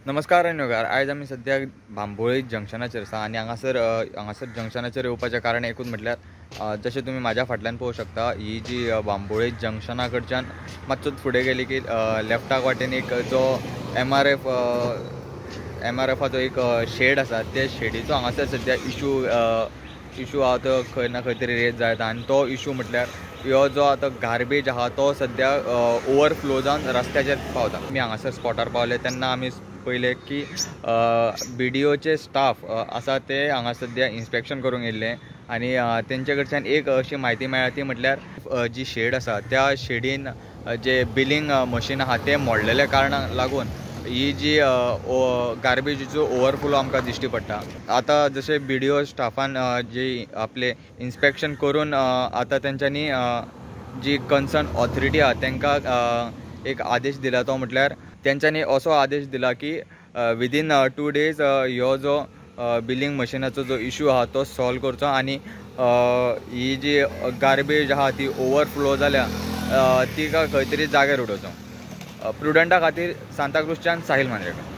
नमस्कार आनी आयज आमी सद्याक बांबोळी जंक्शनाचेर आसा आनी हांगासर हांगासर जंक्शनाचेर येवपाचें कारण एकूच म्हटल्यार जशें तुमी म्हाज्या फाटल्यान पळोवंक शकता, ही जी बांबोळी जंक्शना कडच्यान मातसो फुडें गेली की लेफ्टाक वाटेन एक जो M R F M R एफाचो एक शेड आसा, त्या शेडीचो हांगासर सद्या इशू आहा, तो खंय ना खंय तरी रेज जायता. आनी तो इशू म्हटल्यार ह्यो जो आतां गार्बेज आहा तो सद्या ओवरफ्लो जावन रस्त्याचेर पावता. आमी हांगासर स्पॉटार पावले तेन्ना आमी पयलें की बीडीओचे स्टाफ आसा ते हांगा सद्या इन्स्पेक्शन करूंक येयल्ले आनी तेंचे कडच्यान एक अशी म्हायती मेळ्ळ्या, ती म्हटल्यार जी शेड आसा त्या शेडीन जे बिलींग मशीन आहा तें मोडलेल्या कारणाक लागून ही जी गार्बेजीचो ओवरफ्लो आमकां दिश्टी पडटा. आतां जशें बीडीओ स्टाफान जी आपले इन्स्पेक्शन करून आतां तेंच्यांनी जी कन्सर्न ऑथॉरिटी आहा तांकां एक आदेश दिला, तो म्हटल्यार तेंच्यांनी असो आदेश दिला की विदीन 2 डेज ह्यो जो बिलींग मशिनाचो जो इशू आहा तो सॉल्व करचो आनी ही जी गार्बेज आहा ती ओवरफ्लो जाल्या तिका खंय तरी जाग्यार उडोवचो. प्रुडंटा खातीर सांताक्रूजच्यान साहील मांद्रेकर.